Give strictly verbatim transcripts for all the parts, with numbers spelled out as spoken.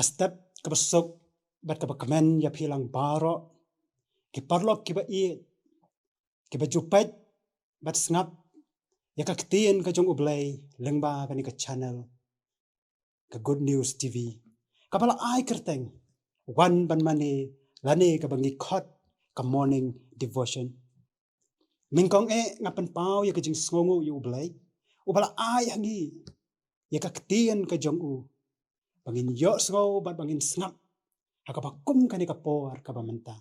Step kaba suk bad kaba kmen ïa phi lang baroh ki paralok kiba ïeit, kiba ju peit bad sngap ïa ka ktien ka jong U Blei lyngba kane ka channel, ka Good News T V, kaba la ai kyrteng Wan Ban Mane, lane kaba ngi khot ka Morning Devotion. Nyngkong eh nga pynpaw ïa ka jingsngewnguh ïa U Blei uba la ai ha ngi ïa ka ktien ka jong u, ba ngin ïohsngew bad ba ngin sngap ha kaba kum kane ka por kaba mynta.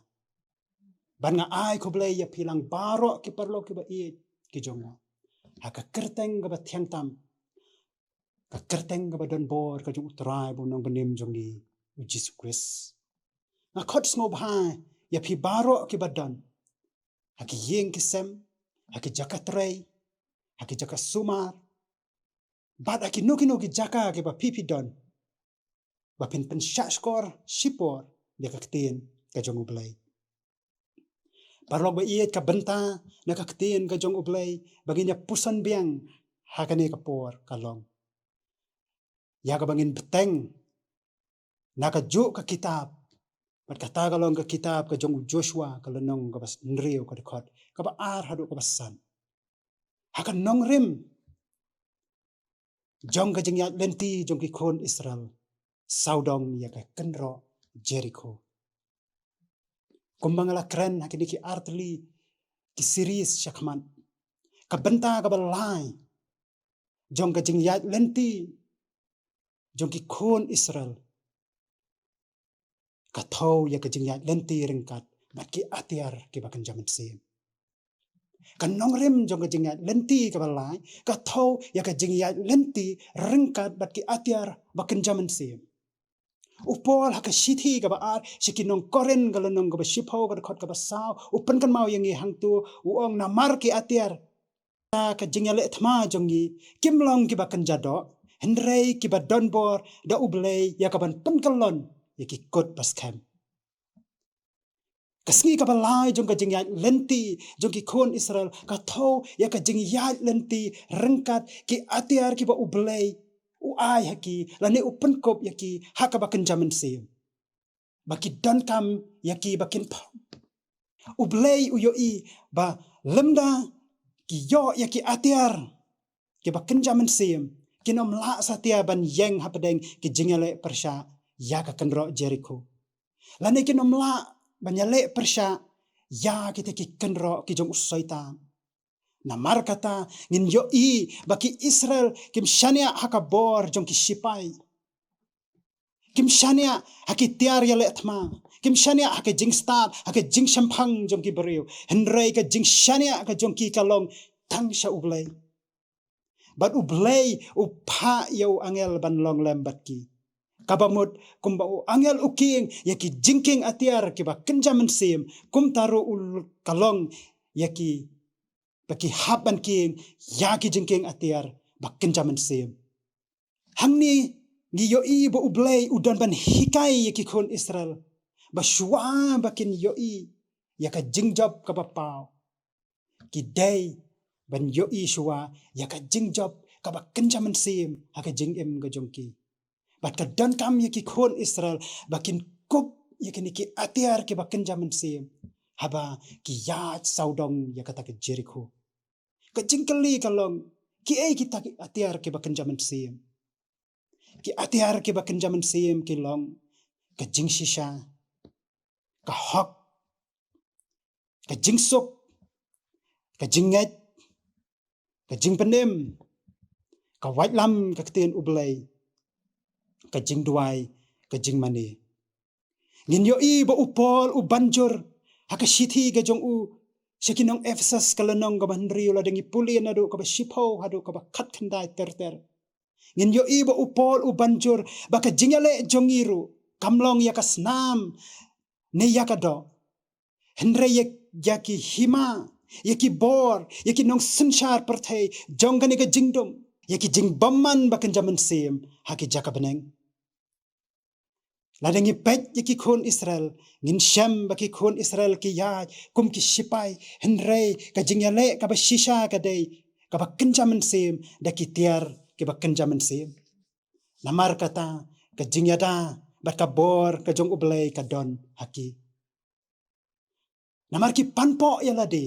Bad nga ai khublei ïa phi lang baroh ki paralok kiba ïeit ki jong nga, ha ka kyrteng kaba thiang tam, ka kyrteng kaba donbor ka jong U Trai bad U Nongpynim jong ngi, U Jisu Khrist. Nga khot sngewbha ïa phi baroh kiba don ha ki ïing ki sem, ha ki jaka trei, ha ki jaka sumar, bad ha kino kino ki jaka kiba phi phi don, ba phin pynshah shkor shipor ïa ka ktien ka jong U Blei. Paralok ba ïeit, ka bynta na ka ktien ka jong U Blei ba ngin ïa puson biang ha kane ka por ka long ïa kaba ngin bteng na kajuh ka kitab, bad kata ka long ka kitab ka jong u Joshua, ka lynnong kaba hynriew, ka dkhot kaba ar haduh kaba san. Ha ka nongrim jong ka jingïaid lynti jong ki khun Israel sawdong ïa ka kynroh Jerikho. Kumba nga la kren ha kine ki artylli ki series shakhmat, ka bynta kaba lai jong ka jingïaid lynti jong ki khun Israel ka thew ïa ka jingïaid lynti ryngkat bad ki atiar kiba kynja mynsiem. Ka nongrim jong ka jingïaid lynti kaba lai ka thew ïa ka jingïaid lynti ryngkat bad ki atiar ba kynja mynsiem. U Paul ha ka shithi kaba ar sha ki nong Korinth, ka lynnong kaba shiphew, ka dkhot kaba saw, u pynkynmaw ïa ngi hangto, u ong, namar ki atiar, ka jingïaleh thma jong ngi, kim long kiba kynja doh, hynrei kiba donbor da U Blei ïa kaban pynkyllon ïa ki kut ba skhem. Ka sngi kaba lai jong ka jingïaid lynti jong ki khun Israel ka thew ïa ka jingïaid lynti ryngkat ki atiar kiba U Blei u ai ha ki, lane u pynkup ïa ki ha kaba kynja mynsiem, ba ki donkam ïa ki ba kin phong. U Blei u ïohi ba lymda ki ïoh ïa ki atiar kiba kynja mynsiem, kin ym lah satia ban ïeng hapdeng ki jingïaleh pyrshah ïa ka kynroh Jerikho, lane kin ym lah ban ïaleh pyrshah ïa kita ki kynroh ki jong u Soitan. Namar kata ngin ïohi ba ki Israel kim shaniah ha ka bor jong ki shipai, kim shaniah ha ki tiar ïaleh thma, kim shaniah ha ka jingstad, ha ka jingshemphang jong ki briew, hynrei ka jingshaniah ka jong ki ka long tang sha U Blei. Bad U Blei u phah ïa u angel ban long lem bad ki. Kaba mut kumba u angel u kieng ïa ki jingkieng atiar kiba kynja mynsiem, kumta ruh u l-, ka long ïa ki, ba ki hap ban kieng ïa ki jingkieng atiar ba kynja mynsiem. Hangne ngi ïohi ba U Blei u don ban hikai ïa ki khun Israel ba shuwa ba kin ïohi ïa ka jingjop kaba paw, ki dei ban ïohi shuwa ïa ka jingjop kaba kynja mynsiem ha ka jingim ka jong ki. Bad ka donkam ïa ki khun Israel ba kin kup ïa kine ki atiar kiba kynja mynsiem haba ki ïaid sawdong ïa kata ka Jerikho. Ka jingkylli ka long, kiei kita ki atiar kiba kynja mynsiem? Ki atiar kiba kynja mynsiem ki long ka jingshisha, ka hok, ka jingsuk, ka jingngeit, ka jingpynim, ka waitlam ka ktien U Blei, ka jingduwai, ka jingmane. Ngin ïohi ba u Paul u ban jur ha ka shithi ka jong u sha ki nong Ephesus, ka lynnong kaba hynriew, lada ngi pule naduh kaba shiphew haduh kaba khatkhyndai ter ter, ngin ïohi ba u Paul u ban jur ba ka jingïaleh jong ngi ruh kam long ïa ka snam ne ïa ka doh, hynrei ïa, ïa ki hima, ïa ki bor, ïa ki nongsynshar pyrthei jong kane ka jingdum, ïa ki jingbymman ba kynja mynsiem ha ki jaka bneng. Lada ngi peit ïa ki khun Israel, ngin shem ba ki khun Israel ki ïaid kum ki shipai, hynrei ka jingïaleh kaba shisha ka dei kaba kynja mynsiem da ki tiar kiba kynja mynsiem. Namar kata, ka jingïada bad ka bor ka jong U Blei ka don ha ki. Namar ki panpoh ïa lade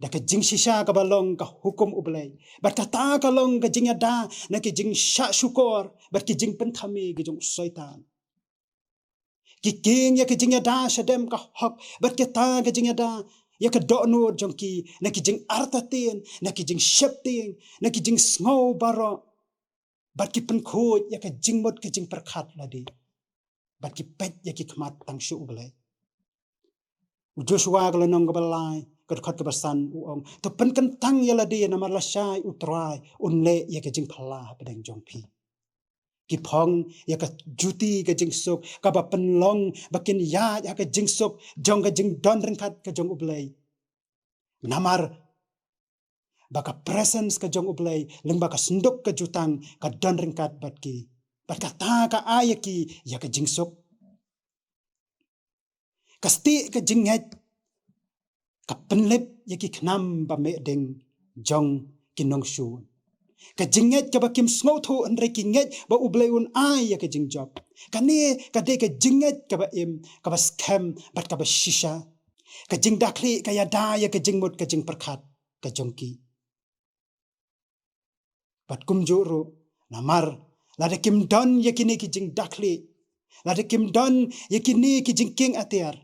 da ka jingshisha kaba long ka hukum U Blei, bad kata ka long ka jingïada na ki jingshah shukor bad ki jingpynthame ki jong u Soitan. Ki kieng ïa ka jingïada shadem ka hok, bad kata ka jingïada ïa ka dohnud jong ki na ki jingartatien, na ki jingsheptieng, na ki jingsngew baroh, bad ki pynkhuid ïa ka jingmut ka jingpyrkhat lade, bad ki peit ïa ki khmat tang sha U Blei. U Joshua ka lynnong kaba lai, ka dkhot kaba san u ong, to pynkyntang ïa lade, namar lashai U Trai un leh ïa ka jingphylla hapdeng jong phi. Ki phong ïa ka juti ka jingsuk kaba pynlong ba kin ïaid ha ka jingsuk jong ka jingdon ryngkat ka jong U Blei. Namar ba ka presence ka jong U Blei lyngba ka synduk ka jutang ka don ryngkat bad ki, bad kata ka ai ïa ki ïa ka jingsuk. Ka stieh ka jingngeit ka pynlip ïa ki khnam ba meh ding jong ki nongshun. Ka jingngeit kaba kim sngewthuh hynrei ki ngeit ba U Blei un ai ïa ka jingjop. Kane ka dei ka jingngeit kaba im, kaba skhem bad kaba shisha. Ka jingdakhlieh ka ïada ïa ka jingmut ka jingpyrkhat ka jong ki. Bad kumjuh ruh, namar lada kim don ïa kine ki jingdakhlieh, lada kim don ïa kine ki jingkieng atiar,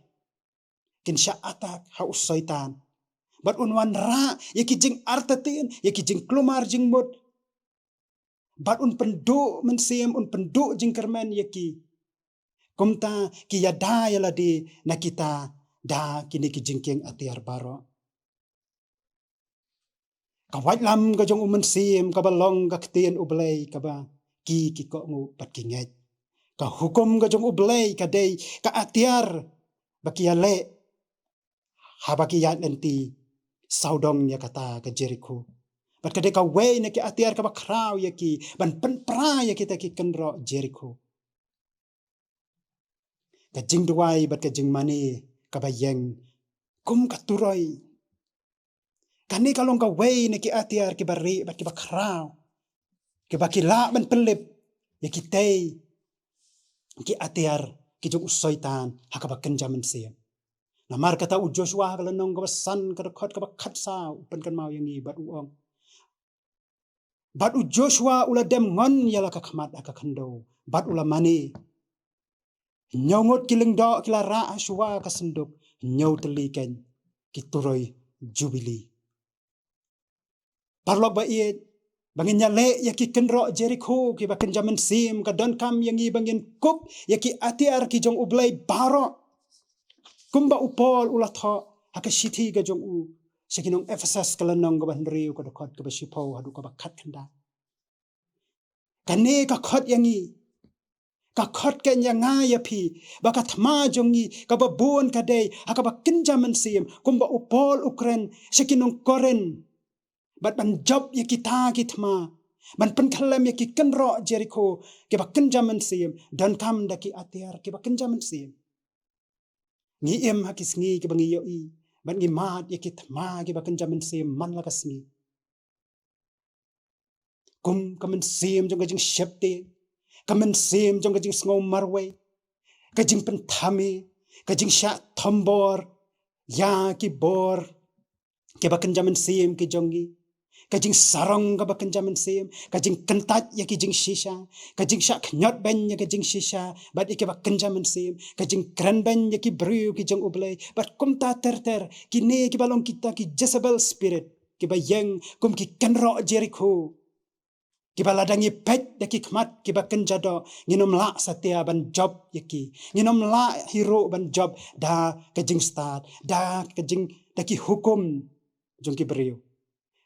kin shah attack ha u Soitan. Bad un wanrah ïa ki jingartatien, ïa ki jingkulmar jingmut. Bad un pynduh mynsiem, un pynduh jingkyrmen ïa ki. Kumta ki ïada ïa lade na kita da kine ki jingkieng atiar baroh. Ka waitlam ka jong u Mynsiem kaba long ka ktien U Blei kaba ki, ki kohnguh bad ki ngeit. Ka hukum ka jong U Blei ka dei ka atiar ba ki ïaleh haba ki ïaid lynti sawdong ïa kata ka Jerikho. Bad ka dei kawei na ki atiar kaba khraw ïa ki ban pynpra ïa kita ki kynroh Jerikho. Ka jingduwai bad ka jingmane kaba ïeng kum ka turoi. Kane ka long kawei na ki atiar kiba rieh bad kiba khraw, kiba ki lah ban pynlip ïa kitei ki atiar ki jong u Soitan ha kaba kynja mynsiem. Namar kata u Joshua ha ka lynnong kaba san, ka dkhot kaba khatsaw, u pynkynmaw ïa ngi bad u ong, bad u Joshua u la dem ngon ïa la ka khmat ha ka khyndew bad u la mane. Hynñiew ngut ki lyngdoh ki la rah ha shuwa ka synduk, hynñiew tylli keiñ ki turoi Jubili. Paralok ba ïeit, ba ngin ïaleh ïa ki kynroh Jerikho kiba kynja mynsiem, ka donkam ïa ngi ba ngin kup ïa ki atiar ki jong U Blei baroh. Kumba u Paul u la thoh ha ka shithi ka jong u sha ki nong Ephesus, ka lynnong kaba hynriew, ka dkhot kaba shiphew haduh kaba khatkhyndai. Kane ka khot ïa ngi, ka khot keiñ ïa nga ïa phi, ba ka thma jong ngi kaba bun ka dei ha kaba kynja mynsiem, kumba u Paul u kren sha ki nong Korinth. Bad ban jop ïa kita ki thma, ban pynkhyllem ïa ki kynroh Jerikho kiba kynja mynsiem, donkam da ki atiar kiba kynja mynsiem. Ngi im ha ki sngi kiba ngi ïohi bad ngi mad ïa ki thma kiba kynja mynsiem man la ka sngi. Kum ka mynsiem jong ka jingsheptieng, ka mynsiem jong ka jingsngew marwei, ka jingpynthame, ka jingshah thombor ïa ki bor kiba kynja mynsiem ki jong ngi, ka jingsarong kaba kynja mynsiem, ka jingkyntait ïa ki jingshisha, ka jingshah khñiot beiñ ïa ka jingshisha bad ïa kiba kynja mynsiem, ka jingkren beiñ ïa ki briew ki jong U Blei, bad kumta ter ter, kine kiba long kita ki Jezebel spirit kiba ïeng kum ki kynroh Jerikho, kiba lada ngi peit da ki khmat kiba kynja doh, ngin ym lah satia ban jop ïa ki. Ngin ym lah hi ruh ban jop da ka jingstad, da ka jing, da ki hukum jong ki briew.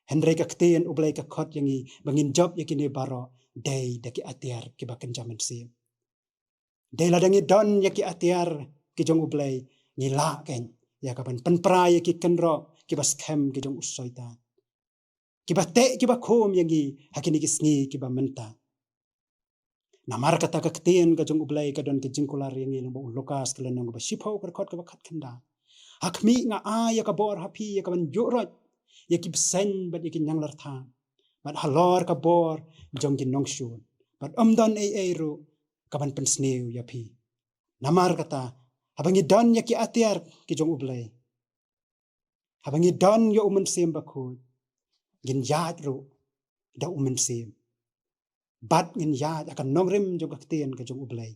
Hynrei ka ktien U Blei ka khot ïa ngi ba ngin jop ïa kine baroh dei da ki atiar kiba kynja mynsiem. Dei lada ngi don ïa ki atiar ki jong U Blei, ngi lah keiñ ïa ka ban pynpra ïa ki kynroh kiba skhem ki jong u Soitan, kiba teh kiba khum ïa ngi ha kine ki sngi kiba mynta. Namar kata ka ktien ka jong U Blei ka don ka jingkular ïa ngi lyngba u Lukas, ka lynnong kaba shiphew, ka dkhot kaba khatkhyndai. Ha khmih nga ai ïa ka bor ha phi ïa ka ban ïuh roit ïa ki bseiñ bad ïa ki ñianglartham, bad halor ka bor jong ki nongshun, bad ym don ei ei ruh ka ban pynsniew ïa phi. Namar kata, haba ngi don ïa ki atiar ki jong U Blei, haba ngi don ïa U Mynsiem Bakhuid, ngin ïaid ruh da U Mynsiem. Bad ngin ïaid ïa ka nongrim jong ka ktien ka jong U Blei,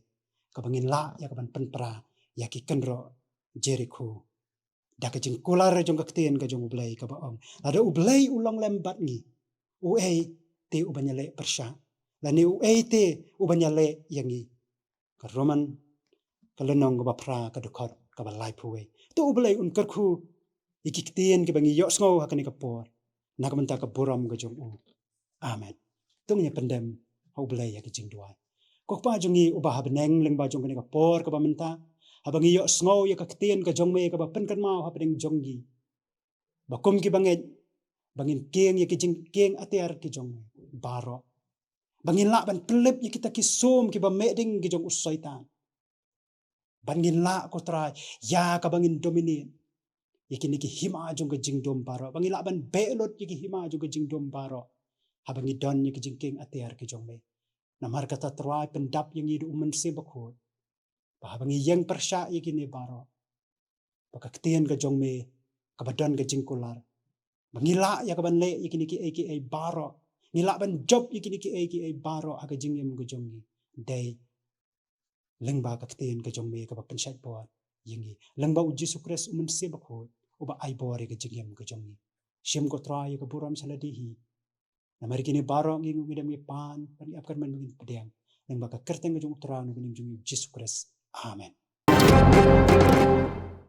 kaba ngin lah ïa kaban pynpra ïa ki kynroh Jerikho. Da ka jingkular jong ka ktien ka jong U Blei kaba ong, lada U Blei u long lem bad ngi, uei te uban ïaleh pyrshah? Lane uei te uban ïaleh ïa ngi? Ka Roman, ka lynnong kaba phra, ka dkhot kaba laiphew wei. To U Blei un kyrkhu ïa ki ktien kiba ngi ïohsngew ha kane ka por, na ka bynta ka burom ka jong u. Amen. To ngin ïa pyndem ha U Blei ïa ki jingduwai. Ko Kpa jong ngi uba ha bneng, lyngba jong kane ka por kaba mynta, haba ngi ïohsngew ïa ka ktien ka jong me kaba pynkynmaw hapdeng jong ngi, ba kum kiba ngeit, ba ngin kieng ïa ki jingkieng atiar ki jong me baroh, ba ngin lah ban pynlip ïa kita ki sum kiba meh ding ki jong u Soitan. Ba ngin lah, ko Trai, ïa kaba ngin dominate ïa kine ki hima jong ka jingdum baroh, ba ngin lah ban beh lut ïa ki hima jong ka jingdum baroh, haba ngi don ïa ki jingkieng atiar ki jong me. Namar kata Trai, pyndap ïa ngi da U Mynsiem Bakhuid, ba haba ngi ïeng pyrshah ïa kine baroh, ba ka ktien ka jong me kaba don ka jingkular, ba ngi lah ïa kaban leh ïa kine kiei kiei baroh, ngi lah ban jop ïa kine kiei kiei baroh ha ka jingim ka jong ngi, dei lyngba ka ktien ka jong me kaba pynshait bor ïa ngi, lyngba U Jisu Khrist, U Mynsiem Bakhuid, uba ai bor ïa ka jingim ka jong ngi. Shim, ko Trai, ïa ka burom sha lade hi. Namar kine baroh ngi nguh, ngi dem, ngi pan, bad ngi ap kyrmen ba ngin pdiang, lyngba ka kyrteng ka jong U Trai, U Nongpynim jong ngi, U Jisu Khrist. Amen.